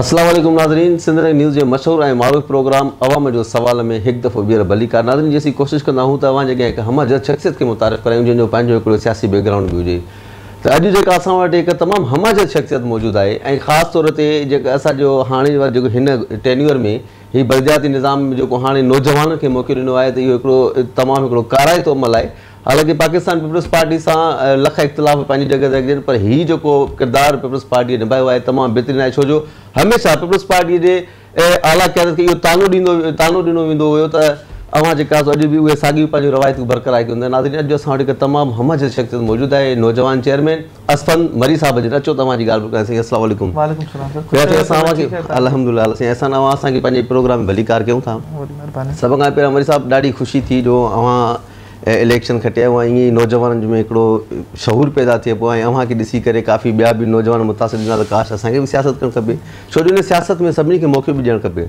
السلام عليڪم ناظرين سنڌ رنگ نيوز جي مشهور ۽ معروف پروگرام عوام جو سوال ۾ هڪ دفعو ٻيهر ڀليڪار. ناظرين جي اسين ڪوشش ڪندا آهيون ته اوهان جي اڳيان هڪ همه جهت شخصيت کي متعارف ڪرايون جنهن جو پنهنجو هڪڙو سياسي بيڪ گرائونڊ به هجي ته اڄ جيڪا اسان وٽ هڪ تمام همه جهت شخصيت موجود آهي ۽ خاص طور تي جيڪا اسان جو هاڻي وارو جيڪو هن ٽينيور ۾ هي بلدياتي نظام جيڪو هاڻي نوجوانن کي موقعو ڏنو آهي ته اهو هڪڙو تمام هڪڙو ڪارائتو عمل آهي. حالانڪه پاڪستان پيپلز پارٽي سان لک اختلاف پنهنجي جڳهه تي رکجن پر هي جيڪو ڪردار پيپلز پارٽيء نڀايو آهي تمام بهترين آهي ڇو جو هميشه پيپلز پارٽيء جي اعليٰ قيادت کي اهو طعنو ڏيندو طعنو ڏنو ويندو هيو ته اوهان جيڪا سو اڄ به اهي ساڳيون پنهنجون روايتون برقرار رکيون ٿا. ناظرين اڄ جو اسان وٽ هڪ تمام همه جهت شخصيت موجود آهي نوجوان چيئرمين اسفند مري صاحب جن اچو ته اوهان جي ڳالهه ٻولهه ڪريان سائين السلام عليڪم. وعليڪم السلام سر خوش آهيو اسان اوهان کي الحمدلله سائين اسان اوهان اسان کي پنهنجي پروگرام ۾ ڀليڪار ڪيون ٿا. وڏي مهرباني. سڀ کان پهريان مري صاحب ڏاڍي خوشي ٿي جو اوهان اليڪشن کٽي آيو ۽ ائين ئي نوجوانن ۾ هڪڙو شعور پيدا ٿئي پيو ۽ اوهان کي ڏسي ڪري ڪافي ٻيا به نوجوان متاثر ٿيندا ته ڪاش اسان کي به سياست ڪرڻ کپي ڇو جو ان سياست ۾ سڀني کي موقعو به ڏيڻ کپي.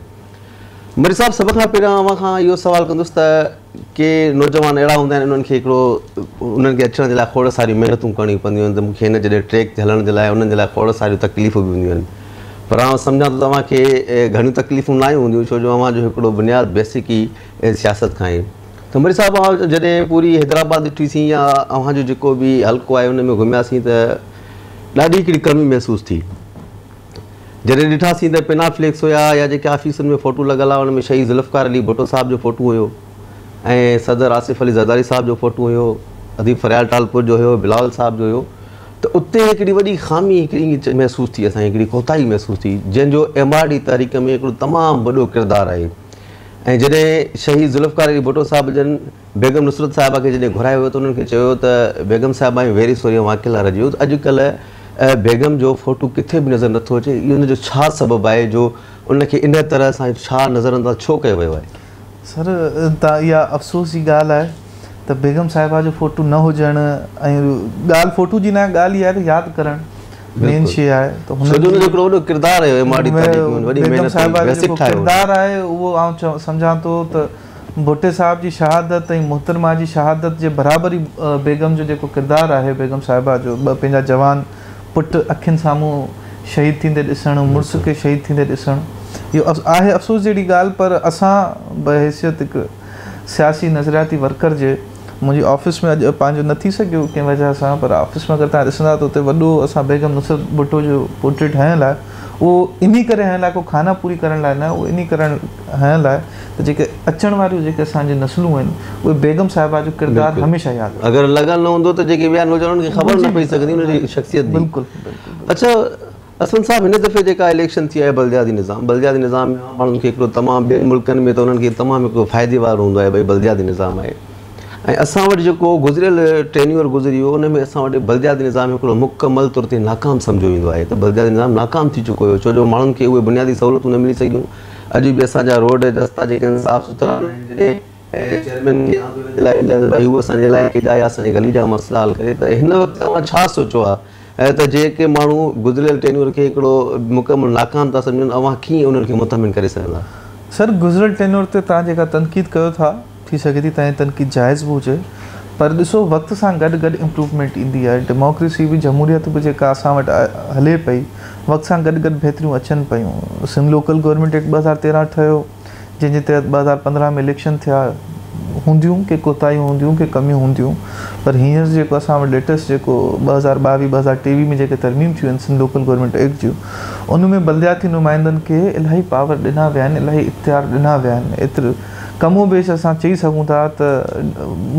مري صاحب سڀ کان پهريان اوهان کان اهو سوال ڪندس ته ڪي نوجوان اهڙا هوندا آهن انهن کي هڪڙو انهن کي اچڻ جي لاء کوڙ ساريون محنتون ڪرڻيون پونديون آهن ته مون کي هن جڏهن ٽريڪ تي هلڻ جي لاء انهن جي لاء کوڙ ساريون تڪليفون به هونديون آهن پر آئون سمجهان ٿو ته اوهان کي گهڻيون تڪليفون نه آيون هونديون ڇو جو اوهان جو هڪڙو بنياد بيسڪ ئي سياست کان آهي. ته مري صاحب اوهان جڏهن پوري حيدرآباد ڏٺيسين يا اوهان جو جيڪو به حلقو آهي ان ۾ گهمياسين ته ڏاڍي هڪڙي ڪمي محسوس ٿي. جڏهن ڏٺاسين ته پينا فليڪس هيا يا جيڪي آفيسن ۾ فوٽو لڳل هئا ان ۾ شهيد ذوالفقار علي ڀٽو صاحب جو فوٽو هيو ۽ صدر آصف علي زرداري صاحب جو فوٽو هيو، اديب فريال ٽالپر جو هيو، بلاول صاحب جو هيو ته اتي هڪڙي وڏي خامي هڪڙي محسوس ٿي اسان کي هڪڙي ڪوتاهي محسوس ٿي جنهن جو ايم آر ڊي تحريڪ ۾ هڪڙو تمام وڏو ڪردار آهي. ۽ جڏهن شهيد ذوالفقار علي ڀٽو صاحب جن بيگم نصرت صاحبه کي جڏهن گهرايو ويو ته انهن کي چيو ويو ته بيگم صاحبه آئم ويري سوري اوهان اڪيلا رهجي ويو ته اڄڪلهه بيگم جو فوٽو ڪٿي به نظر نٿو اچي اهو ان جو ڇا سبب آهي جو ان کي ان طرح سان ڇا نظر انداز ڇو ڪيو ويو آهي؟ سر ته اها افسوس جي ڳالهه آهي ته بيگم صاحبه جو فوٽو نه هجڻ ۽ ڳالهه فوٽو جي ناهي ڳالهه اها آهي ته ياد ڪرڻ مين شيء آهي ته هن ڇو جو ان جو هڪڙو وڏو ڪردار رهيو ايم آر ڊي تحريڪ ۾ وڏي محنت ڪئي بيسڪ ٺاهيو. ڪردار آهي اهو آئون سمجهان ٿو ته ڀٽي صاحب جي شهادت ۽ محترمه جي شهادت جي برابر ئي بيگم جو جيڪو ڪردار آهي بيگم صاحبه جو ٻه پنهنجا جوان پٽ اکين سامهون شهيد ٿيندي ڏسڻ مڙس کي شهيد ٿيندي ڏسڻ اهو آهي افسوس جهڙي ڳالهه پر اسان بحيثيت هڪ سياسي نظرياتي ورڪر جي منهنجي آفيس ۾ اڄ پنهنجو نه ٿي سگهيو ڪنهن وجهه سان پر آفيس ۾ اگر توهان ڏسندا ته اتي وڏو اسان بيگم نصرت ڀٽو جو پورٽريٽ هنيل آهي اهو انهي ڪري هنيل آهي ڪو خانه پوري ڪرڻ لاء نه اهو انهي ڪرڻ هنيل آهي ته جيڪي اچڻ واريون جيڪي اسان جي نسلون آهن اهي بيگم صاحبه جو ڪردار هميشه ياد رکن. اگر لڳل نه هوندو ته جيڪي ٻيا نوجوانن کي خبر نه پئي سگهندي ان جي شخصيت جي. بلڪل بلڪل. اڇا اسلم صاحب هن دفعي جيڪا اليڪشن ٿي آهي بلدياتي نظام بلدياتي نظام ۾ عام ماڻهن کي هڪڙو تمام ٻين ملڪن ۾ ته انهن کي تمام هڪڙو فائدي وارو هوندو آهي ڀئي بلدياتي نظام آهي ۽ اسان وٽ جيڪو گذريل ٽينيور گذري ويو ان ۾ اسان وٽ بلدياتي نظام هڪڙو مڪمل طور تي ناڪام سمجهيو ويندو آهي ته بلدياتي نظام ناڪام ٿي چڪو هيو ڇو جو ماڻهن کي اهي بنيادي سهولتون نه ملي سگهيون اڄ به اسان جا روڊ رستا جيڪي آهن صاف سٿرا نه آهن جڏهن چيئرمين کي آندو ويو لاء ڀئي هو اسان جي علائقي جا يا اسان جي گلي جا مسئلا حل ڪري ته هن وقت اوهان ڇا سوچيو آهي ته جيڪي ماڻهو گذريل ٽينيور کي هڪڙو مڪمل ناڪام ٿا سمجهن اوهان ڪيئن انهن کي مطمئن ڪري سگهندا؟ سر گذريل ٽينيور تي توهان جيڪا تنقيد ڪيو ٿا ٿي سگهي ٿي توهان جي تنقيد جائز به هجي پر ڏسو وقت سان گڏ گڏ امپروومينٽ ايندي آهي ڊيموڪريسي به جمهوريت به جيڪا اسان وٽ هلي پئي وقت سان گڏ گڏ بهتريون اچن پيون سنڌ لوڪل گورنمينٽ ايڪٽ 2013 ٺهيو جنهن جي تحت 2015 ۾ اليڪشن ٿيا هونديون ڪي ڪوتاهيون هونديون ڪي ڪميون هونديون پر هينئر جيڪو اسان وٽ ليٽيسٽ جيڪو 2022 2023 ۾ جيڪي ترميم ٿيون آهن سنڌ لوڪل گورنمينٽ ايڪٽ جون ان ۾ بلدياتي نمائندن کي الاهي پاور ڏنا ويا آهن الاهي اختيار ڏنا ويا آهن ايترو ڪم و بيش اسان چئي سگهون ٿا ته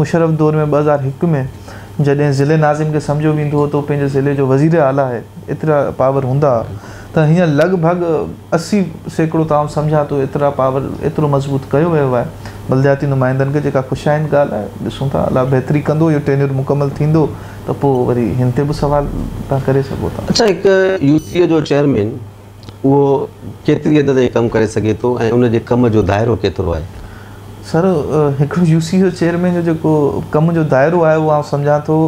مشرف دور ۾ 2001 ۾ جڏهن ضلعي ناظم کي سمجهيو ويندو هو ته هو پنهنجي ضلعي جو وزير اعليٰ آهي ايترا پاور هوندا هئا ته هينئر لڳ ڀڳ 80% ته آئون سمجهان ٿو ايترا پاور ايترو مضبوط ڪيو ويو آهي بلدياتي نمائندن کي جيڪا خوش آئند ڳالهه آهي ڏسون ٿا الله بهتري ڪندو اهو ٽينيور مڪمل ٿيندو ته پوء وري هن تي به سوال توهان ڪري سگهو ٿا. اڇا هڪ يو سي جو چيئرمين اهو ڪيتري حد تائين ڪم ڪري سگهي ٿو ۽ ان جي ڪم جو دائرو ڪيترو آهي؟ سر هڪڙو يو سي جو چيئرمين جو جيڪو ڪم جو دائرو آهي اهو آئون سمجهان ٿو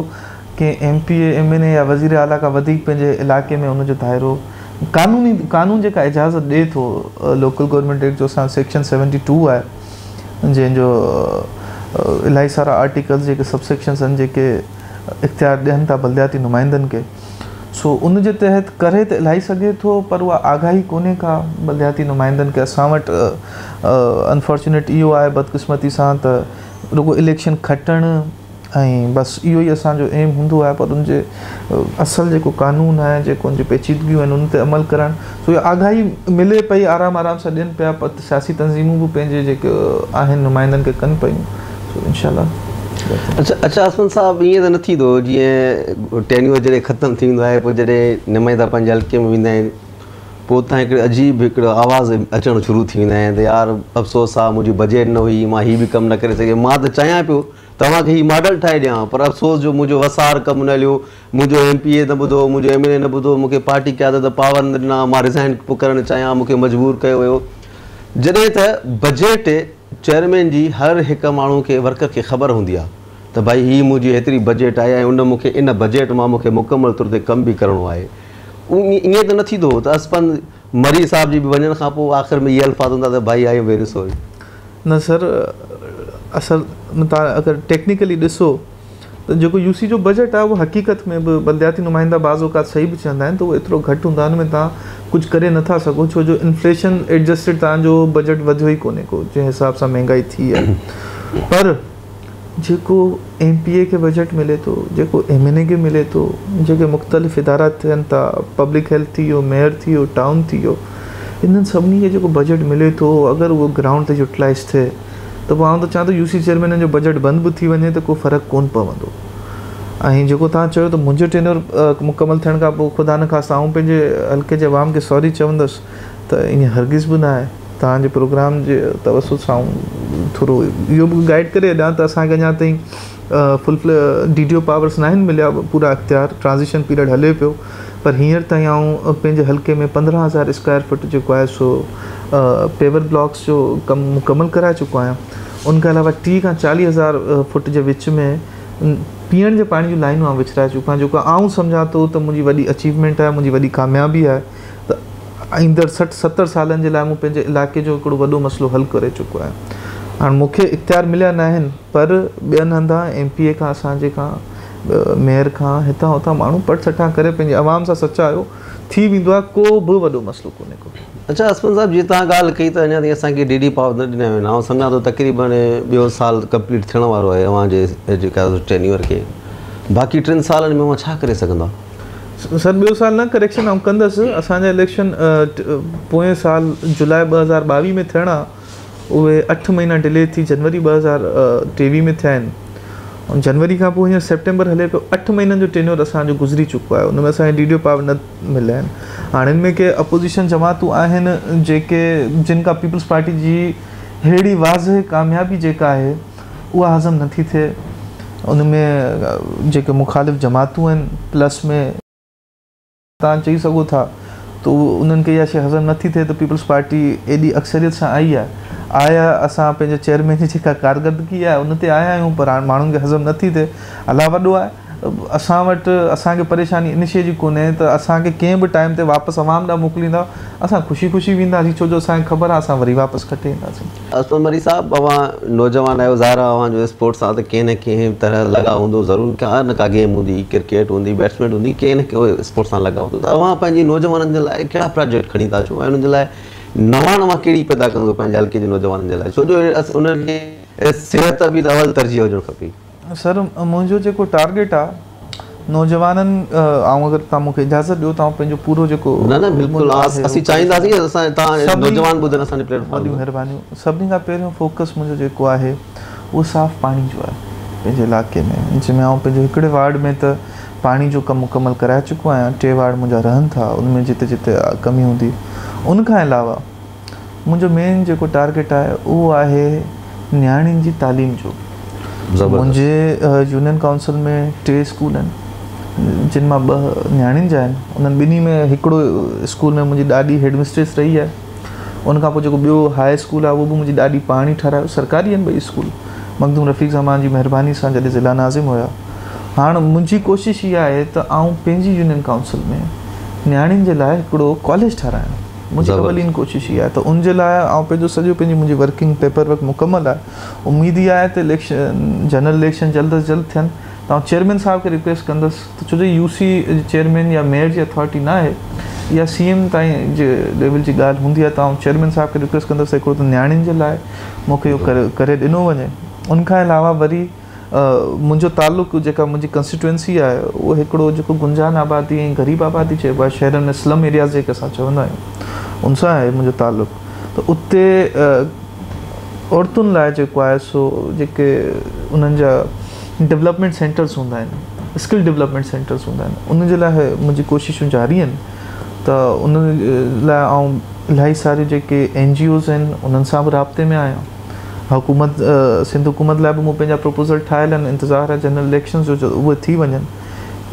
ڪنهن M P A, M N A يا وزير اعليٰ کان وڌيڪ پنهنجي علائقي ۾ ان جو دائرو قانوني قانون جيڪا اجازت ڏئي ٿو لوڪل گورنمينٽ ايڪٽ جو اسان سيڪشن سيونٽي ٽو آهي جنهن جو الاهي سارا آرٽيڪلز جيڪي سب سيڪشنز آهن جيڪي اختيار ڏين ٿا بلدياتي نمائندن کي سو ان جي تحت ڪري ته الاهي سگهي ٿو پر اها آگاهي ڪونهي ڪا بلدياتي نمائندن کي. اسان وٽ انفارچونيٽ اهو آهي بدقسمتي سان ته رڳو اليڪشن کٽڻ ۽ بس اهو ئي اسان جو ايم هوندو آهي، پر ان جي اصل جيڪو قانون آهي، جيڪو ان جي پيچيدگيون آهن، ان تي عمل ڪرڻ، سو اها آگاهي ملي پئي، آرام آرام سان ڏين پيا، پر سياسي تنظيمون به پنهنجي جيڪي آهن نمائندن کي ڪن پيون، سو انشاء الله. اڇا اسمن صاحب، ائين ته نه ٿيندو جيئن ٽينيور جڏهن ختم ٿي ويندو آهي پوء جڏهن نمائندا پنهنجي حلقي ۾ ويندا آهن پوء اتان هڪڙو عجيب هڪڙو آواز اچڻ شروع ٿي ويندا آهن ته يار افسوس آ منهنجي بجيٽ نه هئي، مان هي به ڪم نه ڪري سگهيس، مان ته چاهيان پيو توهان کي هي ماڊل ٺاهي ڏيان پر افسوس جو منهنجو وسار ڪم نه هليو، منهنجو ايم پي اي نه ٻڌو، منهنجو ايم اين اي نه ٻڌو، مون کي پارٽي قيادت پاور نه ڏنا، مان ريزائن پيو ڪرڻ چاهيان، مون کي مجبور ڪيو ويو. جڏهن ته بجيٽ چيئرمين جي هر هڪ ماڻهو کي ورڪر کي خبر هوندي آهي ته ڀائي هي منهنجي هيتري بجيٽ آهي ۽ ان مون کي ان بجيٽ مان مون کي مڪمل طور تي ڪم به ڪرڻو آهي. ائين ته نه ٿيندو ته اسپند مري صاحب جي به وڃڻ کان پوء آخر ۾ اهي الفاظ هوندا ته ڀائي I am very sorry. نه سر، اصل ۾ توهان اگر ٽيڪنيڪلي ڏسو ته جيڪو يو سي جو بجيٽ آهي اهو حقيقت ۾ به بلدياتي نمائندا بعض اوقات صحيح به چوندا آهن ته اهو ايترو گهٽ هوندو آهي ان ۾ توهان ڪجهه ڪري نٿا سگهو ڇو جو انفليشن ايڊجسٽيڊ توهان جو بجيٽ وڌيو ئي ڪونهي ڪو جنهن حساب سان مهنگائي ٿي آهي. پر جيڪو ايم پي اي کي بجيٽ ملي ٿو، جيڪو ايم اين اي کي ملي ٿو، جيڪي مختلف ادارا ٿين ٿا، پبلڪ هيلٿ ٿي ويو، ميئر ٿي ويو، ٽائون ٿي ويو، انهن سڀني کي جيڪو بجيٽ ملي ٿو اگر اهو گرائونڊ تي يوٽيلائز ٿئي ته پوء آئون ته چوان ٿو يو سي چيئرمينن جو بجيٽ بند به ٿي وڃي ته ڪو فرق ڪونه پوندو. ۽ جيڪو توهان چيو ته منهنجو ٽينور مڪمل ٿيڻ کان پوء خدا نخواسته آئون پنهنجي حلقي جي عوام کي سوري چوندس ته ائين هرگز به نه آهي. توهان جي پروگرام جي توسط سان آئون ٿورو اهو به گائيڊ ڪري ڇڏيان ته اسان کي اڃا تائين full D D O powers ناهن مليا، پورا اختيار، ٽرانزيشن پيريڊ هلي پيو، پر هينئر تائين آئون پنهنجي حلقي ۾ 15,000 اسڪوائر فٽ جيڪو آهي سو پيور بلاڪس جو ڪم مڪمل ڪرائي چڪو آهيان. ان کان علاوه 30 کان 40,000 فٽ جي وچ ۾ پيئڻ جي پاڻي جون لائنون آئون وڇرائي چڪو آهيان، جيڪو آئون سمجهان ٿو ته منهنجي وڏي اچيومينٽ آهي، منهنجي وڏي ڪاميابي آهي ته ايندڙ 60 70 سالن جي لاء مون پنهنجي علائقي جو هڪڙو وڏو مسئلو حل ڪري چڪو آهيان. هاڻ مون کي اختيار مليا ناهن پر ٻين هنڌان ايم پي اي کان اسان جي کان ميئر کان هتان هتان ماڻهو پٽ سٽان ڪري پنهنجي عوام سان سچا آهيو ٿي ويندو آهي، ڪو به وڏو مسئلو ڪونهي ڪو. اڇا اسمن صاحب جيئن توهان ڳالهه ڪئي ته اڃا تائين اسان کي ڊي ڊي پاور نه ڏنا ويا آهن، آئون سمجهان ٿو تقريبن ٻيو سال ڪمپليٽ ٿيڻ وارو آهي اوهان جي جيڪا ٽينيور کي، باقي 3 سالن ۾ اوهان ڇا ڪري سگهندا؟ سر ٻيو سال نه، ڪريڪشن آئون ڪندس، اسان جا اليڪشن پوئين سال جولاء 2022 ۾ ٿيڻا، اهي 8 مهينا ڊلي ٿي جنوري 2023 ۾ ٿيا آهن. جنوري کان پوء هينئر سيپٽمبر هلي پيو، 8 مهينن جو ٽينيور اسان جو گذري چڪو آهي، ان ۾ اسان کي ڊي ڊي او پاور نه مليا آهن. هاڻي ان ۾ ڪي اپوزيشن جماعتون آهن جيڪي جن کان پيپلز پارٽي جي ههڙي واضح ڪاميابي جيڪا آهي اها هضم نٿي ٿئي، ان ۾ جيڪي مخالف جماعتون آهن پلس ۾ توهان چئي سگهو ٿا ته انهن کي اها شيء هضم نٿي ٿئي ته پيپلز پارٽي ايڏي اڪثريت سان آئي آهي. آيا اسان پنهنجي چيئرمين جي جيڪا ڪارڪردگي آهي ان تي آيا آهيون پر هاڻ ماڻهن کي هضم نٿي ٿئي. الله وڏو آهي. اسان وٽ اسان کي پريشاني ان شيء جي ڪونهي ته اسان کي ڪنهن به ٽائيم تي واپس عوام ڏانهن موڪليندا اسان خوشي خوشي وينداسين ڇو جو اسان کي خبر آهي اسان وري واپس کٽي اينداسين. اسلم مري صاحب اوهان نوجوان آهيو ظاهر آهي اوهان جو اسپورٽس سان ته ڪنهن نه ڪنهن طرح لڳاء هوندو ضرور ڪا نه ڪا گيم هوندي ڪرڪيٽ هوندي بيٽسمين هوندي ڪنهن نه ڪنهن اسپورٽس سان لڳاء هوندو ته اوهان پنهنجي نوجوانن جي لاء ڪهڙا پراجيڪٽ کڻي ٿا اچو ۽ انهن جي لاء نواڻ اوهان ڪهڙي پيدا ڪندو پنهنجي حلقي جي نوجوانن جي لاء ڇو جو انهن کي صحت به ته اول ترجيح هجڻ کپي. سر منهنجو جيڪو ٽارگيٽ آ نوجوانن آئون اگر توهان مونکي اجازت ڏيو ته آئون پنهنجو پورو جيڪو نه نه بلڪل اسين چاهينداسين اسان توهان نوجوان ٻڌن اسان جي پليٽ فارم وڏيون مهربانيون. سڀني کان پهريون فوڪس منهنجو جيڪو آهي اهو صاف پاڻي جو آهي پنهنجي علائقي ۾ جنهن ۾ آئون پنهنجو هڪڙي وارڊ ۾ ته پاڻي جو ڪم مڪمل ڪرائي چڪو آهيان، 3 وارڊ منهنجا رهن ٿا ان ۾ جتي جتي ڪمي هوندي. ان کان علاوه منهنجو مين جيڪو ٽارگيٽ آهي اهو آهي نياڻين جي تعليم جو. منهنجي يونين ڪائونسل ۾ 3 اسڪول آهن جن مان 2 نياڻين جا آهن. انهن ٻنهي ۾ هڪڙو اسڪول ۾ منهنجي ڏاڏي هيڊ مسٽريس رهي آهي. ان کان پوء جيڪو ٻيو هاء اسڪول آهي اهو به منهنجي ڏاڏي پاڻ ئي ٺهرايو. سرڪاري آهن ٻئي اسڪول، مخدوم رفيق زمان جي مهرباني سان جڏهن ضلع ناظم هيا. هاڻ منهنجي ڪوشش اها آهي ته آئون پنهنجي يونين ڪائونسل ۾ نياڻين جي لاء هڪڙو ڪاليج ٺهرايان. منهنجي اولين ڪوشش اها آهي ته ان جي لاء آئون پنهنجو سڄو پنهنجي منهنجي ورڪنگ پيپر ورڪ مڪمل آهي. اميد اها آهي ته اليڪشن جنرل اليڪشن جلد از جلد ٿين ته آئون چيئرمين صاحب کي رڪويسٽ ڪندس ته ڇو جو يو سي چيئرمين يا ميئر جي اٿارٽي نه آهي اها سي ايم تائين جي ليول جي ڳالهه هوندي آهي ته آئون چيئرمين صاحب کي رڪويسٽ ڪندس ته هڪڙو ته نياڻين جي لاء مون کي اهو ڪري ڏنو وڃي ان کان علاوه وري منهنجو تعلق جيڪا منهنجي ڪنسٽيٽوئنسي آهي اهو هڪڙو جيڪو گنجان آبادي ۽ غريب آبادي چئبو آهي شهرن ۾ سلم ايرياز جيڪي اسان چوندا آهيون ان سان آهي منهنجو تعلق ته اتي عورتن لاء جيڪو آهي سو جيڪي انهن جا ڊولپمينٽ سينٽرز هوندا آهن اسڪل ڊولپمينٽ سينٽرز هوندا آهن ان جي لاء منهنجي ڪوششون جاري آهن ته ان لاء آئون الاهي ساريون جيڪي اين جي اوز آهن انهن سان به رابطي ۾ آهيان حڪومت سنڌ حڪومت لاء به مون پنهنجا پروپوزل ٺاهيل آهن انتظار آهي جنرل اليڪشنز جو اهي ٿي وڃن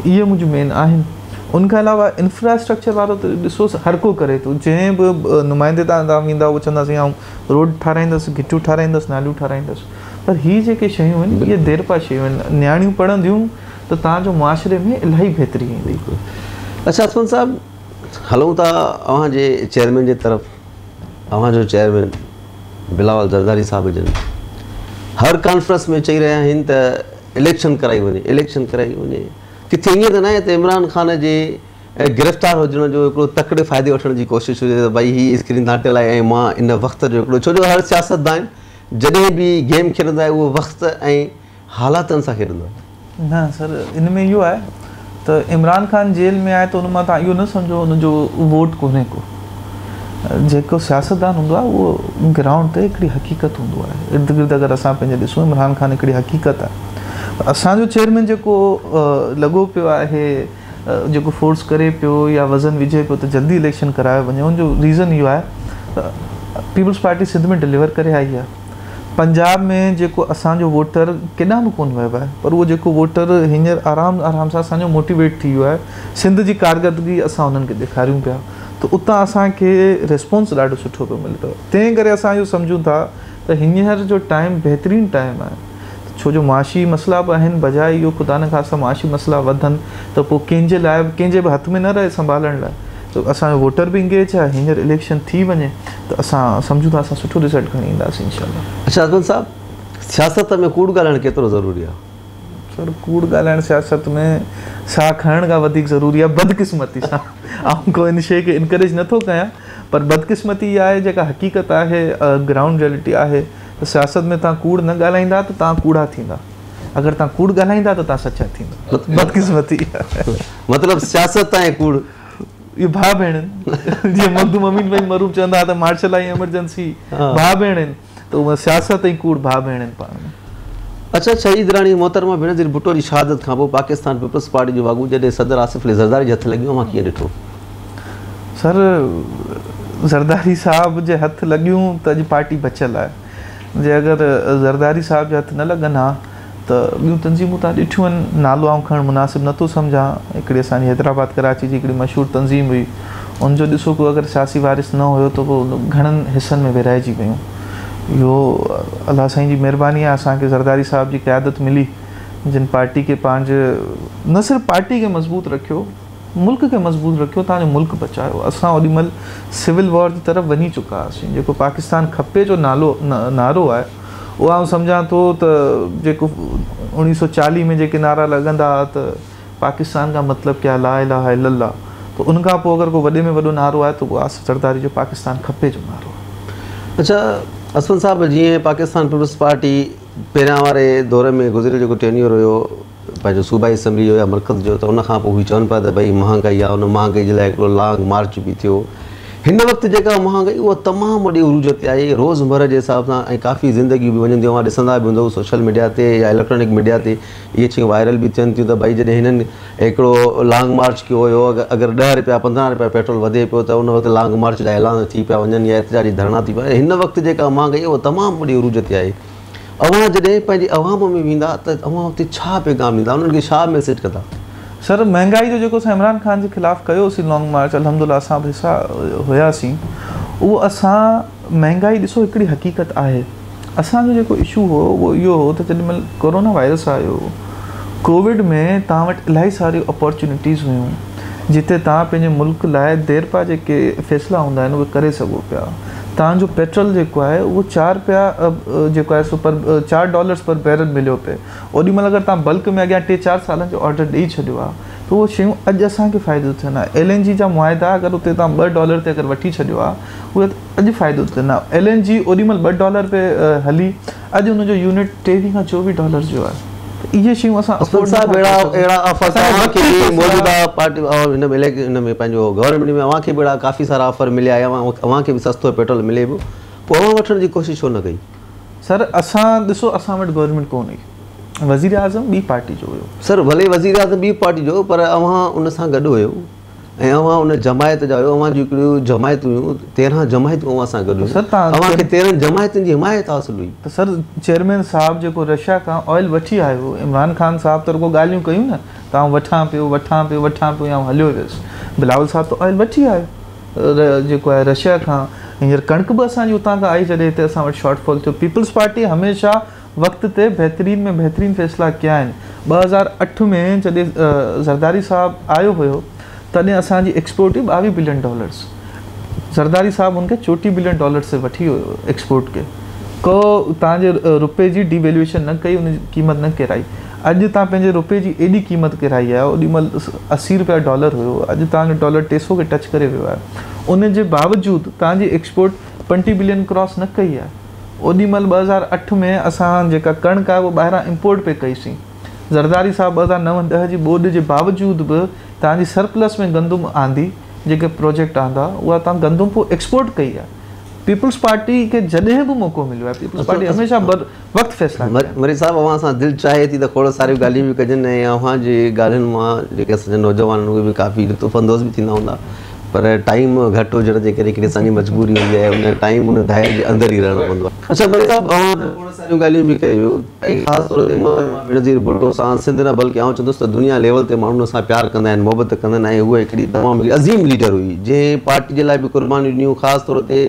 اهي منهنجون مين آهن ان کان علاوه انفراسٽرڪچر وارو ته ڏسو هر ڪو ڪري ٿو جنهن به نمائندي تان توهان ويندا اهو چوندا سائين آئون روڊ ٺاراهيندس گهٽيون ٺاراهيندس ناليون ٺاراهيندس پر هي جيڪي شيون آهن اهي ديرپا شيون آهن نياڻيون پڙهنديون ته توهان جو معاشري ۾ الاهي بهتري ايندي. اڇا اسمن صاحب هلون ٿا اوهان جي چيئرمين جي طرف اوهان جو چيئرمين بلاول زرداري صاحب جن هر ڪانفرنس ۾ چئي رهيا آهن ته اليڪشن ڪرائي وڃي اليڪشن ڪرائي وڃي ڪٿي ائين ته ناهي ته عمران خان جي گرفتار هجڻ جو هڪڙو تڪڙي فائدي وٺڻ جي ڪوشش هجي ته ڀائي هي اسڪرين تان هٽيل آهي ۽ مان ان وقت جو هڪڙو ڇو جو هر سياستدان جڏهن به گيم کيڏندو آهي اهو وقت ۽ حالاتن سان کيڏندو آهي. نه سر ان ۾ اهو آهي ته عمران خان جيل ۾ آهي ته ان مان توهان اهو نه سمجهو ان جو ووٽ ڪونهي ڪو جيڪو سياستدان هوندو آهي اهو گرائونڊ تي هڪڙي حقيقت هوندو آهي ارد گرد اگر اسان پنهنجي ڏسون عمران خان هڪڙي حقيقت آهي اسان جو چيئرمين جيڪو لڳو پيو آهي جيڪو فورس ڪري پيو يا وزن وجهي پيو ته جلدي اليڪشن ڪرايو وڃي ان جو ريزن اهو آهي ته پيپلز پارٽي سنڌ ۾ ڊليور ڪري آئي آهي پنجاب ۾ جيڪو اسان جو ووٽر ڪيڏانهن به ڪونه ويو آهي پر اهو جيڪو ووٽر هينئر آرام آرام سان اسان جو موٽيويٽ ٿي ويو آهي سنڌ جي ڪارڪردگي اسان انهن کي ڏيکاريون پيا ته اتان اسان کي ريسپانس ڏاڍو سٺو پيو ملي ته تنهن ڪري اسان اهو سمجهون ٿا ته هينئر جو ٽائيم بهترين ٽائيم آهي ڇو جو معاشي مسئلا به آهن بجاء اهو خدا نخواسته معاشي مسئلا وڌن ته پوء ڪنهن جي لاء به ڪنهن جي به هٿ ۾ نه رهي سنڀالڻ لاء ته اسان جو ووٽر به انگيج آهي هينئر اليڪشن ٿي وڃي ته اسان سمجهون ٿا اسان سٺو رزلٽ کڻي اينداسين انشاء الله. اڇا اسمن صاحب سياست ۾ ڪوڙ ڳالهائڻ ڪيترو ضروري آهي؟ سر ڪوڙ ڳالهائڻ سياست ۾ ساهه کڻڻ کان وڌيڪ ضروري آهي بدقسمتي سان آئون ڪو ان شيء کي انڪريج نه ٿو ڪيان پر بدقسمتي اها آهي جيڪا حقيقت آهي گرائونڊ ريئلٽي آهي ته سياست ۾ توهان ڪوڙ نه ڳالهائيندا ته توهان ڪوڙا ٿيندا اگر توهان ڪوڙ ڳالهائيندا ته توهان سچا ٿيندا. بدقسمتي. مطلب سياست ۽ ڪوڙ. اهي ڀاء ڀيڻ آهن. جيئن مخدوم امين فهيم مرحوم چوندا هئا ته مارشل لا ۽ ايمرجنسي ڀاء ڀيڻ آهن ته اهي سياست ۽ ڪوڙ ڀاء ڀيڻ آهن پاڻ ۾. اڇا شهيد راڻي محترمه بينظير ڀٽو جي شهادت کان پوء پاڪستان پيپلز پارٽي جون واڳون جڏهن صدر آصف علي زرداري جي هٿ لڳيون اوهان ڪيئن ڏٺو؟ سر زرداري صاحب جي هٿ لڳيون ته اڄ پارٽي بچيل آهي جي اگر زرداري صاحب جي هٿ نه لڳن ها ته ٻيون تنظيمون توهان ڏٺيون آهن نالو آئون کڻڻ مناسب نٿو سمجهان هڪڙي اسان جي حيدرآباد ڪراچي جي هڪڙي مشهور تنظيم هئي ان جو ڏسو ڪو اگر سياسي وارث نه هيو ته پوء گهڻن حصن ۾ ورهائجي ويون اهو الله سائين جي مهرباني آهي اسان کي زرداري صاحب جي قيادت ملي جن پارٽي کي پنهنجي نه صرف پارٽي کي مضبوط رکيو ملڪ کي مضبوط رکيو توهان جو ملڪ بچايو اسان اوڏي مهل سول وار جي طرف وڃي چڪا هئاسين جيڪو پاڪستان کپي جو نالو نعرو آهي اهو آئون سمجهان ٿو ته جيڪو 1940 ۾ جيڪي نعرا لڳندا هئا ته پاڪستان کا مطلب ڪيا لا اله الا الله ته ان کان پوء اگر ڪو وڏي ۾ وڏو نعرو آهي ته اهو آصف زرداري جو پاڪستان کپي جو نعرو آهي. اڇا اسمن صاحب جيئن پاڪستان پيپلز پارٽي پهريان واري دور ۾ گذريل جيڪو ٽينيور هيو پنهنجو صوبائي اسيمبلي جو يا مرڪز جو ته ان کان پوء هو چون پيا ته ڀئي مهانگائي آهي ان مهانگائي جي لاء هڪڙو لانگ مارچ به ٿيو هن وقت جيڪا مهانگائي اها تمام وڏي عروج تي آهي روز مره جي حساب سان ۽ ڪافي زندگيون به وڃن ٿيون اوهان ڏسندا به هوندؤ سوشل ميڊيا تي يا اليڪٽرانڪ ميڊيا تي اهي شيون وائرل به ٿين ٿيون ته ڀئي جڏهن هنن هڪڙو لانگ مارچ ڪيو هيو اگر ڏهه رپيا پندرهن رپيا پيٽرول وڌي پيو ته ان وقت لانگ مارچ جا اعلان ٿي پيا وڃن يا احتجاجي ڌرڻا ٿي پيا هن وقت جيڪا مهانگائي اها تمام وڏي عروج تي آهي اوهان جڏهن پنهنجي عوام ۾ ويندا ته اوهان اتي ڇا پيغام ڏيندا انهن کي ڇا ميسيج ڪندا؟ سر مهنگائي جو جيڪو اسان عمران خان جي خلاف ڪيوسين لانگ مارچ الحمدلله اسان به حصا هياسين اهو اسان مهنگائي ڏسو هڪڙي حقيقت آهي اسان جو جيڪو اشو هو اهو اهو هو ته جيڏي مهل ڪورونا وائرس آيو ڪووڊ ۾ توهان وٽ الاهي ساريون اپارچونيٽيز هيون جتي توهان پنهنجي ملڪ لاء ديرپا جيڪي فيصلا هوندا آهن اهي ڪري سگهو پيا तव्हांजो पेट्रोल जेको आहे उहो 4 रुपया जेको आहे सो पर $4 पर बैरल मिलियो पए। ओॾी महिल अगरि तव्हां बल्क में अॻियां 3-4 सालनि जो ऑर्डर ॾेई छॾियो आहे त उहो शयूं अॼु असांखे फ़ाइदो थियनि हा। LNG जा मुआहिदा अगरि उते तव्हां $2 ते अगरि वठी छॾियो आहे उहे अॼु फ़ाइदो थियनि हा। LNG ओॾी महिल $2 पे हली, अॼु हुनजो यूनिट $23 खां $24 जो आहे। इहे शयूं असां साहिब अहिड़ा अहिड़ा ऑफर तव्हांखे मौजूदा पार्टी हिन में हिन में पंहिंजो गवर्नमेंट में अव्हांखे बि अहिड़ा काफ़ी सारा ऑफर मिलिया अव्हांखे बि सस्तो पेट्रोल मिले पियो, पोइ अव्हां वठण जी कोशिशि छो न कई? सर असां ॾिसो असां वटि गवर्नमेंट कोन हुई, वज़ीर आज़म ॿी पार्टी जो हुयो। सर भले वज़ीर आज़म ॿी पार्टी जो, पर अव्हां उन सां गॾु हुयो ऐं अव्हां उन जमायत जा हुयो। अव्हां जूं हिकिड़ियूं जमायतूं हुयूं, 13 जमायतूं अव्हां सां गॾु। सर तव्हांखे 13 जमायतुनि जी हिमायत हासिल हुई। त सर चेयरमैन साहिबु जेको रशिया खां ऑयल वठी आयो, इमरान ख़ान साहिबु त रुॻो ॻाल्हियूं कयूं न, त आउं वठां पियो वठां पियो वठां पियो, आउं हलियो वियुसि। बिलावल साहिबु त ऑयल वठी आयो जेको आहे रशिया खां। हींअर कणिक बि असांजी उतां खां आई जॾहिं हिते असां वटि शॉर्टफॉल थियो। पीपल्स पार्टी हमेशह वक़्त ते बहितरीन में बहितरीन फ़ैसिला कया आहिनि। 2008 में जॾहिं ज़रदारी साहिबु आयो हुयो तॾहिं असांजी एक्सपोर्ट हुई $22 बिलियन। ज़रदारी साहिबु हुनखे $34 बिलियन ते वठी वियो एक्सपोर्ट खे। को तव्हांजे रुपए जी डिवेल्यूएशन न कई, उनजी क़ीमत न किराई। अॼु तव्हां पंहिंजे रुपए जी एॾी क़ीमत किराई आहे, ओॾी महिल $80 रुपया डॉलर हुयो, अॼु तव्हांजो डॉलर 300 खे टच करे वियो आहे। उनजे बावजूद तव्हांजी एक्सपोर्ट 25 बिलियन क्रॉस न कई आहे। ओॾी महिल 2008 में असां जेका कणिक आहे उहा ॿाहिरां इम्पोर्ट पे कईसीं। ज़रदारी साहिबु 2009-10 जी ॿोॾ जे बावजूद बि तव्हांजी सरप्लस में गंदुम आंदी, जेके प्रोजेक्ट आंदा उहा तव्हां गंदुम पोइ एक्सपोर्ट कई आहे। पीपल्स पार्टी खे जॾहिं बि मौक़ो मिलियो आहे, पीपल्स पार्टी हमेशह बर वक़्तु फ़ैसिला। मरी साहिबु अव्हां सां दिलि चाहे थी त खोड़ सारियूं ॻाल्हियूं बि कजनि ऐं अव्हांजी ॻाल्हियुनि मां जेके असांजा नौजवान आहिनि उहे बि काफ़ी लुत्फ़ अंदोज़ बि थींदा हूंदा, पर टाइम घटि हुजण जे करे हिकिड़ी असांजी मजबूरी हूंदी आहे, उन टाइम उन दायरे जे अंदरि ई रहणो पवंदो आहे। अच्छा मरी साहिबु, अव्हां खोड़ सारियूं ॻाल्हियूं बि कयूं, ख़ासि तौर ते बेनज़ीर भुट्टो सां सिंध न बल्कि आउं चवंदुसि त दुनिया लेवल ते माण्हू सां प्यार कंदा आहिनि, मोहबत कंदा आहिनि ऐं उहा हिकिड़ी तमामु अज़ीम लीडर हुई जंहिं पार्टी जे लाइ बि क़ुर्बानियूं ॾिनियूं, ख़ासि तौर ते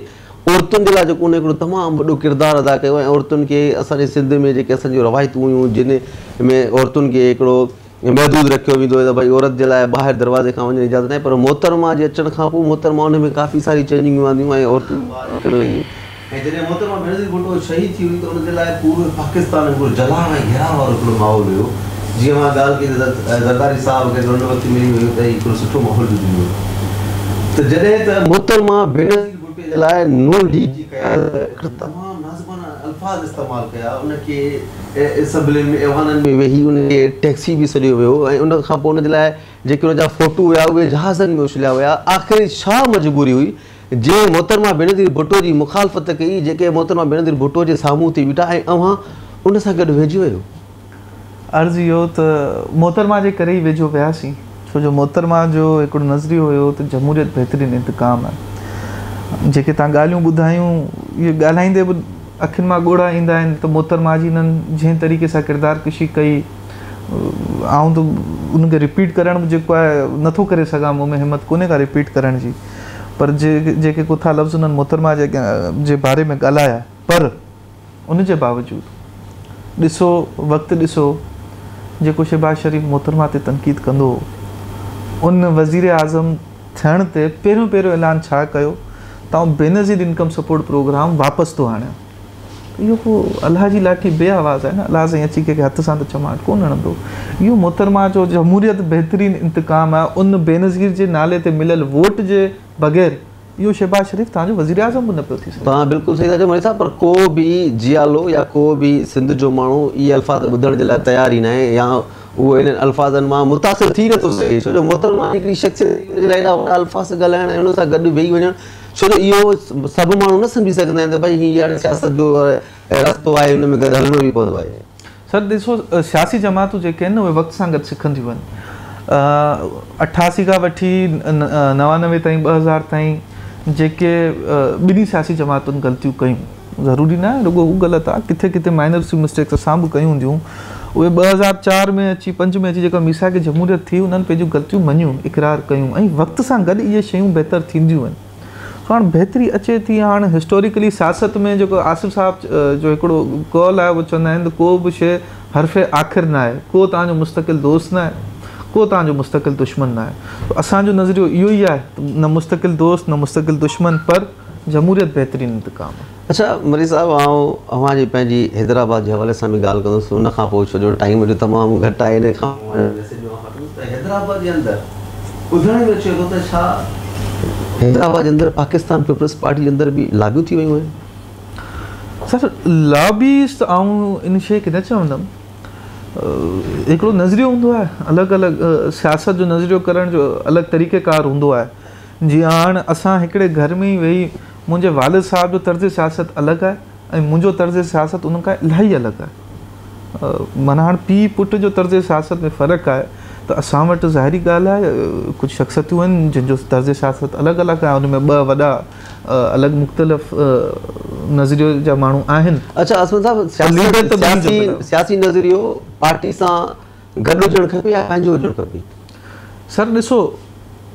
औरतुनि जे लाइ जेको उन हिकिड़ो तमामु वॾो किरदारु अदा कयो ऐं औरतुनि खे असांजे सिंध में जेके असांजूं रवायतूं हुयूं जिन में औरतुनि खे हिकिड़ो महदूद रखियो वेंदो हुयो त भई औरत जे लाइ ॿाहिरि दरवाज़े खां वञण इजाज़त न आहे, पर मोहतरमा जे अचण खां पोइ मोहतरमा उन में काफ़ी सारी चेंजिंगूं आंदियूं ऐं औरतूं ॿाहिरि निकिरणु लॻियूं। ऐं जॾहिं मोहतरमा बेनज़ीर भुट्टो शहीद थी हुई त उनजे लाइ पूरो पाकिस्तान हिकिड़ो जलाव ऐं घेराव वारो हिकिड़ो माहौल हुयो। जीअं मां ॻाल्हि कई त ज़रदारी साहिबु खे हुन वक़्तु मिली वियो त हिकिड़ो सुठो माहौल बि मिली वियो। त जॾहिं त मोहतरमा बेनज़ीर भुट्टो जे लाइ नून लीग जी क़यादत हिकिड़ो तमामु नाज़ुकाना अल्फाज़ इस्तेमालु कया, उनखे असेंबली में ऐवाननि में वेही उनखे टैक्सी बि सॾियो वियो ऐं उन खां पोइ उनजे लाइ जेके हुनजा फोटू हुया उहे जहाज़नि में उछलिया विया। आख़िर छा मजबूरी हुई जंहिं मोहतरमा बेनज़ीर भुट्टो जी मुखालफ़त कई, जेके मोहतरमा बेनज़ीर भुट्टो जे साम्हूं थी बीठा ऐं अव्हां उन सां गॾु वेझी वियो? अर्ज़ु इहो त मोहतरमा जे करे ई वेझो वियासीं, छो जो मोहतरमा जो हिकिड़ो नज़रियो हुयो त जमहूरियत बहितरीन इंतक़ाम आहे। जेके तव्हां ॻाल्हियूं ॿुधायूं, इहे ॻाल्हाईंदे बि अखियुनि मां ॻोढ़ा ईंदा आहिनि त मोहतरमा जी हिननि जंहिं तरीक़े सां किरदारु कशी कई, आउं त उनखे रिपीट करणु बि जेको आहे नथो करे सघां, मूं में हिमत कोन्हे का रिपीट करण जी, पर जेके कुथा लफ़्ज़ हुननि मोहतरमा जे बारे में ॻाल्हाया, पर उन जे बावजूदु ॾिसो वक़्तु ॾिसो जेको शहबाज़ शरीफ़ मोहतरमा ते तनक़ीद कंदो हो, उन वज़ीर आज़म थियण ते पहिरियों पहिरियों ऐलान छा कयो त आउं बेनज़ीर इनकम सपोर्ट प्रोग्राम वापसि थो आणियां। इहो को अलाह जी लाठी बे आवाज़ आहे न, अलाह साईं अची कंहिंखे हथ सां त चमाट कोन हणंदो। इहो मोहतरमा जो जमहूरियत बहितरीन इंतक़ाम आहे, उन बेनज़ीर जे नाले ते मिलियल वोट जे बग़ैर इहो शहबाज़ शरीफ़ तव्हांजो वज़ीर आज़म बि न पियो थी सघे। तव्हां बिल्कुलु सही था चओ मरी साहिबु, पर को बि जियालो या को बि सिंध जो माण्हू इहे अल्फाज़ ॿुधण जे लाइ तयारु ई न आहे या उहो इन्हनि अल्फाज़नि मां मुतासिर थी नथो सघे, छो जो मोहतरमा हिकिड़ी शख़्सियत जे लाइ एॾा वॾा अल्फाज़ ॻाल्हाइण ऐं हुन सां गॾु वेही वञणु, छो जो इहो सभु माण्हू न सम्झी सघंदा आहिनि त भई हीअ हाणे सियासत जो रस्तो आहे, हुन में गॾु हलणो बि पवंदो आहे। सर ॾिसो, सियासी जमातूं जेके आहिनि न उहे वक़्त सां गॾु सिखंदियूं आहिनि। 88 खां वठी 99 ताईं 2000 ताईं जेके ॿिन्ही सियासी जमातुनि ग़लतियूं कयूं, ज़रूरी न आहे रुॻो हू ग़लति आहे, किथे किथे माइनर मिस्टेक्स असां बि कयूं हूंदियूं। उहे 2004 में अची 5 में अची जेका मीसा खे जमहूरियत थी, उन्हनि पंहिंजूं ग़लतियूं मञियूं, इक़रार कयूं ऐं वक़्त सां गॾु इहे शयूं बहितर थींदियूं आहिनि। हाणे बहितरी अचे थी। हाणे हिस्टोरिकली सियासत में जेको आसिफ़ साहिबु जो हिकिड़ो कौल आहे उहो चवंदा आहिनि त को बि शइ हर्फ़े आख़िर न आहे, को तव्हांजो मुस्तक़िल दोस्त न आहे, को तव्हांजो मुस्तक़िल दुश्मन न आहे। त असांजो नज़रियो इहो ई आहे न मुस्तक़िल दोस्त न मुस्तक़िल दुश्मन, पर جمهوريت بهترين انتقام آهي. اڇا مري صاحب آئون اوهان جي پنهنجي حيدرآباد جي حوالي سان به ڳالهه ڪندس ان کان پوء ڇو جو ٽائيم جو تمام گهٽ آهي ان کان پوء ميسيج به اوهان کان وٺندس ته حيدرآباد جي اندر ٻڌڻ ۾ اچي ٿو ته ڇا حيدرآباد جي اندر پاڪستان پيپلز پارٽي جي اندر به لابيون ٿي ويون آهن؟ سر لابيز ته آئون ان شيء کي نه چوندم هڪڙو نظريو هوندو آهي الڳ الڳ سياست جو نظريو ڪرڻ جو الڳ طريقه ڪار هوندو آهي جيئن هاڻ اسان هڪڙي گهر ۾ ئي ويهي منهنجي والد صاحب جو طرز سياست الڳ آهي ۽ منهنجو طرز سياست ان کان الاهي الڳ آهي. معنيٰ هاڻ پيء پٽ جو طرز سياست ۾ فرق آهي ته اسان وٽ ظاهري ڳالهه آهي ڪجهه شخصيتون آهن جن جو طرز سياست الڳ الڳ آهي ان ۾ ٻه وڏا الڳ مختلف نظريو جا ماڻهو آهن. اڇا عصمت صاحب سياسي سياسي نظريو پارٽي سان گڏ هجڻ کپي يا پنهنجو هجڻ کپي؟ سر ڏسو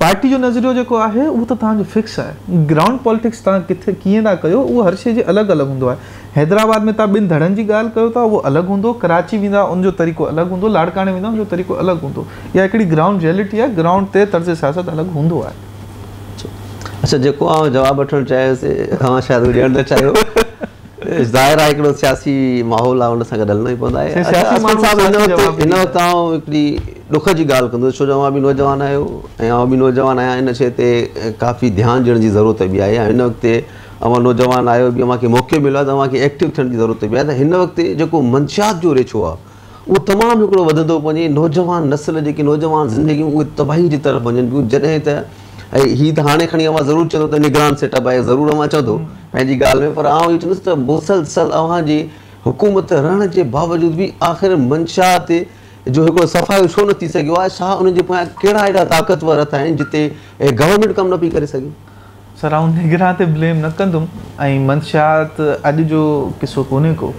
پارٽي جو نظريو جيڪو آهي اهو ته توهان جو فڪس آهي گرائونڊ پاليٽڪس توهان ڪٿي ڪيئن ٿا ڪيو اهو هر شيء جي الڳ الڳ هوندو آهي حيدرآباد ۾ توهان ٻن ڌڙن جي ڳالهه ڪيو ٿا اهو الڳ هوندو ڪراچي ويندا ان جو طريقو الڳ هوندو لاڙڪاڻي ويندا ان جو طريقو الڳ هوندو اها هڪڙي گرائونڊ ريئلٽي آهي گرائونڊ تي طرز سياست الڳ هوندو آهي. اڇا جيڪو آئون جواب وٺڻ چاهيس اوهان شايد اهو ڏيڻ نه چاهيو. ظاهر آهي هڪڙو سياسي ماحول آهي ان سان گڏ هلڻو ئي پوندو آهي. هن وقت آئون هڪڙي ڏک جي ڳالهه ڪندس ڇو جو اوهان به نوجوان آهيو ۽ آئون به نوجوان آهيان ان شيء تي ڪافي ڌيان ڏيڻ جي ضرورت به آهي ۽ هن وقت اوهان نوجوان آهيو به اوهان کي موقعو مليو آهي ته اوهان کي ايڪٽو ٿيڻ جي ضرورت به آهي ته هن وقت جيڪو منشيات جو ريڇو آهي اهو تمام هڪڙو وڌندو پيو وڃي نوجوان نسل جيڪي نوجوان زندگيون اهي تباهي جي طرف وڃن پيون جڏهن ته ۽ هي ته هاڻي کڻي اوهان ضرور چوندو ته نگران سيٽ اپ آهي ضرور اوهان چوندو پنهنجي ڳالهه ۾ پر آئون اهو چوندس ته مسلسل اوهان جي حڪومت رهڻ جي باوجود به آخر منشيات جو هڪڙو صفايو ڇو نه ٿي سگهيو آهي ڇا انهن جي پويان ڪهڙا اهڙا طاقتور هٿ آهن جتي گورنمينٽ ڪم نه پئي ڪري سگهي. سر آئون نگران تي بليم نه ڪندم ۽ منشيات اڄ جو قصو ڪونهي ڪو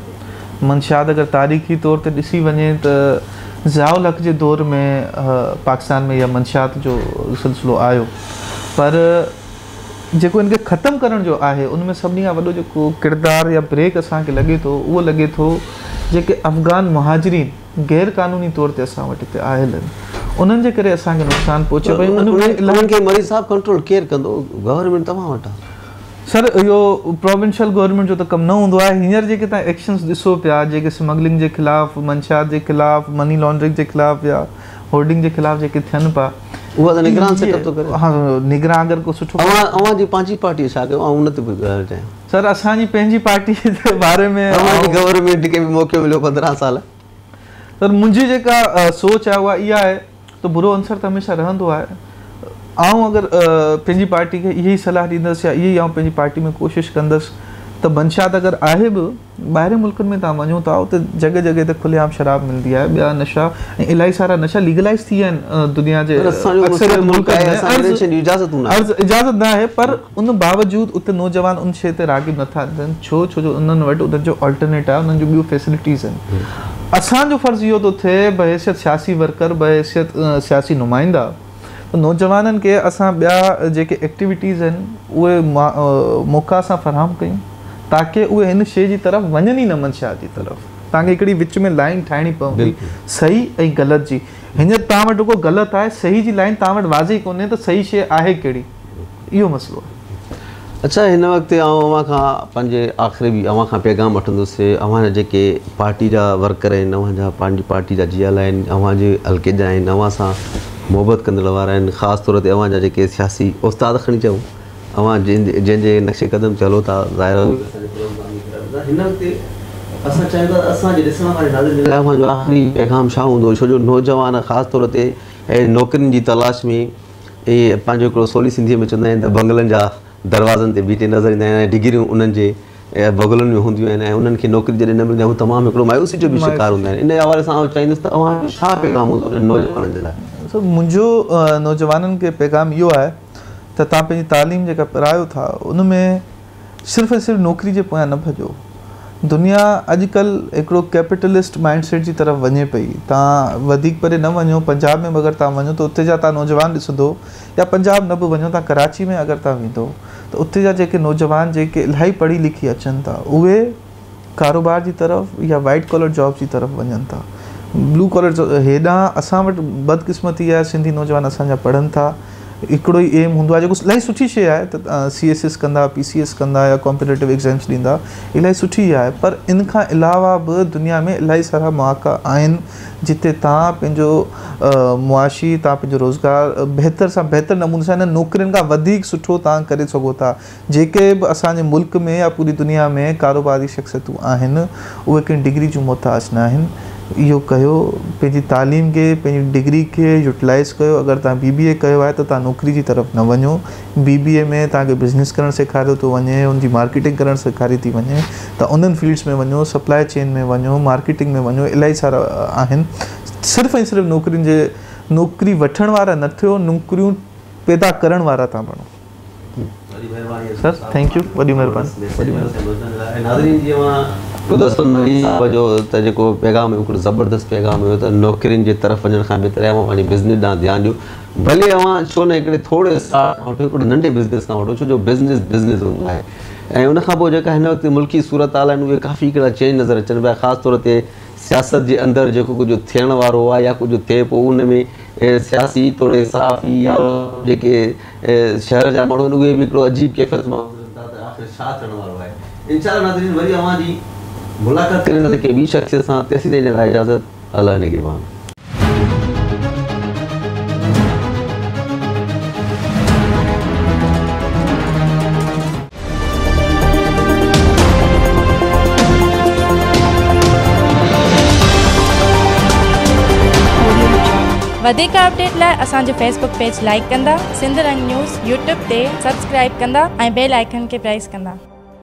منشيات اگر تاريخي طور تي ڏسي وڃي ته ضياء الحق جي دور ۾ پاڪستان ۾ اها منشيات جو سلسلو آيو پر جيڪو ان کي ختم ڪرڻ جو آهي ان ۾ سڀني کان وڏو جيڪو ڪردار يا بريڪ اسان کي لڳي ٿو اهو لڳي ٿو جيڪي افغان مهاجرين غير قانوني طور تي اسان وٽ هتي آيل آهن انهن جي ڪري اسان کي نقصان پهچي پيو ان ۾ انهن کي مري صاحب ڪنٽرول ڪير ڪندو گورنمينٽ توهان وٽ آهي. سر اهو پراونشل گورنمينٽ جو ته ڪم نه هوندو آهي هينئر جيڪي توهان ايڪشنز ڏسو پيا جيڪي سمگلنگ جي خلاف منشيات جي خلاف مني لانڊرنگ جي خلاف يا هورڊنگ جي خلاف جيڪي ٿين پيا اها ته نگران سيٽ اپ ٿو ڪري. ها نگران اگر ڪو سٺو اوهان اوهان جي پنهنجي پارٽي ڇا ڪيو آئون ان تي به ڳالهائڻ چاهيان. سر اسان جي پنهنجي پارٽي جي باري ۾ اوهان جي گورنمينٽ کي به موقعو مليو 15 سال. سر منهنجي جيڪا سوچ آهي اها اها آهي ته برو عنصر ته هميشه رهندو آهي آئون اگر پنهنجي پارٽي کي اها ئي صلاح ڏيندس يا اها ئي آئون پنهنجي پارٽي ۾ ڪوشش ڪندس ته منشيات اگر آهي به ٻاهرين ملڪن ۾ توهان وڃو ٿا اتي جڳهه جڳهه تي کلي عام شراب ملندي آهي ٻيا نشا ۽ الاهي سارا نشا ليگلائز ٿي ويا آهن دنيا جي اڪثريت ملڪن ۾ عرض اجازت نه آهي پر ان باوجود اتي نوجوان ان شيء تي راغب نٿا ٿين ڇو ڇو جو انهن وٽ انهن جو آلٽرنيٽ آهي انهن جون ٻيون فيسلٽيز آهن اسان جو فرض اهو ٿو ٿئي بحيثيت سياسي ورڪر بحيثيت سياسي نمائندا ته نوجوانن کي اسان ٻيا جيڪي ايڪٽيوٽيز آهن اهي موقعا اسان فراهم ڪيون تاڪه اهي هن شيء جي طرف وڃن ئي نه منشيات جي طرف توهان کي هڪڙي وچ ۾ لائين ٺاهڻي پوندي صحيح ۽ غلط جي هينئر توهان وٽ رڳو غلط آهي صحيح جي لائين توهان وٽ واضح ڪونهي ته صحيح شيء آهي ڪهڙي اهو مسئلو آهي. اڇا هن وقت آئون اوهان کان پنهنجي آخري به اوهان کان پيغام وٺندس اوهان جا جيڪي پارٽي جا ورڪر آهن اوهان جا پنهنجي پارٽي جا جيالا آهن اوهان جي حلقي جا آهن اوهان سان محبت ڪندڙ وارا آهن خاص طور تي اوهان جا جيڪي سياسي استاد کڻي چئون اوهان جنهن جي نقش قدم تي هلو ٿا ظاهر آهي هن وقت اسان چاهيون ٿا ته اسان جي ڏسڻ واري ناظرين جي لاء اوهان جو آخري پيغام ڇا هوندو ڇو جو نوجوان خاص طور تي نوڪرين جي تلاش ۾ اهي پنهنجو هڪڙو سولي سنڌيء ۾ چوندا آهن ته بنگلن جا دروازن تي بيٺي نظر ايندا آهن ۽ ڊگريون انهن جي بغلن ۾ هونديون آهن ۽ انهن کي نوڪري جڏهن نه ملندي آهي هو تمام هڪڙو مايوسي جو به شڪار هوندا آهن ان حوالي سان آئون چاهيندس ته اوهان جو ڇا پيغام هوندو انهن نوجوانن جي لاء؟ سر منهنجو نوجوانن کي پيغام اهو آهي ته توهان پنهنجي تعليم جيڪا پرايو ٿا ان ۾ صرف ۽ صرف نوڪري جي پويان نه ڀڄو. دنيا اڄ ڪلهه هڪڙو ڪيپيٽلسٽ مائنڊ سيٽ جي طرف وڃي پئي. توهان وڌيڪ پري نه وڃو، پنجاب ۾ به اگر توهان وڃو ته اتي جا توهان نوجوان ڏسندو يا پنجاب نه به وڃو توهان ڪراچي ۾ اگر توهان ويندو ته اتي جا جيڪي نوجوان جيڪي الاهي پڙهي لکي اچن ٿا اهي ڪاروبار جي طرف يا وائيٽ ڪالر جابس جي طرف وڃن ٿا. بلو ڪالر هيڏانهن اسان وٽ بدقسمتي آهي سنڌي نوجوان اسان جا پڙهن ٿا. هڪڙو ئي ايم هوندو آهي جيڪو الاهي سٺي شيء آهي ته سي ايس ايس ڪندا، پي سي ايس ڪندا يا ڪامپيٽيٽو ايگزامس ڏيندا، الاهي سٺي آهي پر ان کان علاوه به دنيا ۾ الاهي سارا مواقع آهن جتي توهان پنهنجو معاشي توهان پنهنجو روزگار بهتر سان بهتر نموني سان انهن نوڪرين کان وڌيڪ سٺو توهان ڪري سگهو ٿا. جيڪي به اسان جي ملڪ ۾ يا پوري دنيا ۾ ڪاروباري شخصيتون آهن اهي ڪنهن ڊگري جون محتاج ناهن. اهو ڪيو پنهنجي تعليم کي پنهنجي ڊگري کي يوٽيلائز ڪيو اگر توهان بي بي اي ڪيو آهي ته توهان نوڪري جي طرف نه وڃو بي بي اي ۾ توهان کي بزنس ڪرڻ سيکاريو ٿو وڃي ان جي مارڪيٽنگ ڪرڻ سيکاري ٿي وڃي ته انهن فيلڊس ۾ وڃو سپلاء چين ۾ وڃو مارڪيٽنگ ۾ وڃو الاهي سارا آهن صرف ۽ صرف نوڪرين جي نوڪري وٺڻ وارا نه ٿيو نوڪريون پيدا ڪرڻ وارا توهان بڻو. وڏي مهرباني سر thank you وڏي مهرباني وڏي مهرباني. ناظرين جي اوهان ٻڌو نويد صاحب جو ته جيڪو پيغام هيو هڪڙو زبردست پيغام هيو ته نوڪرين جي طرف وڃڻ کان بهتر آهي اوهان پنهنجي بزنس ڏانهن ڌيان ڏيو ڀلي اوهان ڇو نه هڪڙي ٿوري اسٽارٽ کان وٺو هڪڙو ننڍي بزنس کان وٺو ڇو جو بزنس بزنس هوندو آهي ۽ ان کان پوء جيڪا هن وقت ملڪي صورت حال آهن اهي ڪافي هڪڙا چينج نظر اچن پيا خاص طور تي سياست جي اندر جيڪو ڪجهه ٿيڻ وارو آهي يا ڪجهه ٿئي پيو ان ۾ سياسي توڙي صحافي يا جيڪي شهر جا ماڻهو آهن اهي به هڪڙو عجيب ڪيفيت مان گذرن ٿا ته آخر ڇا ٿيڻ وارو آهي. انشاء الله ناظرين وري اوهان جي ملاقات ڪرينداسين ڪنهن ٻي شخصيت سان تيسين تائين لاء اجازت الله نگهبان. وڌيڪ اپڊيٽ لاء اسان جو فيس بڪ پيج لائيڪ ڪندا، سنڌ رنگ نيوز يوٽيوب تي سبسڪرائيب ڪندا ۽ بيل آئيڪن کي پريس ڪندا.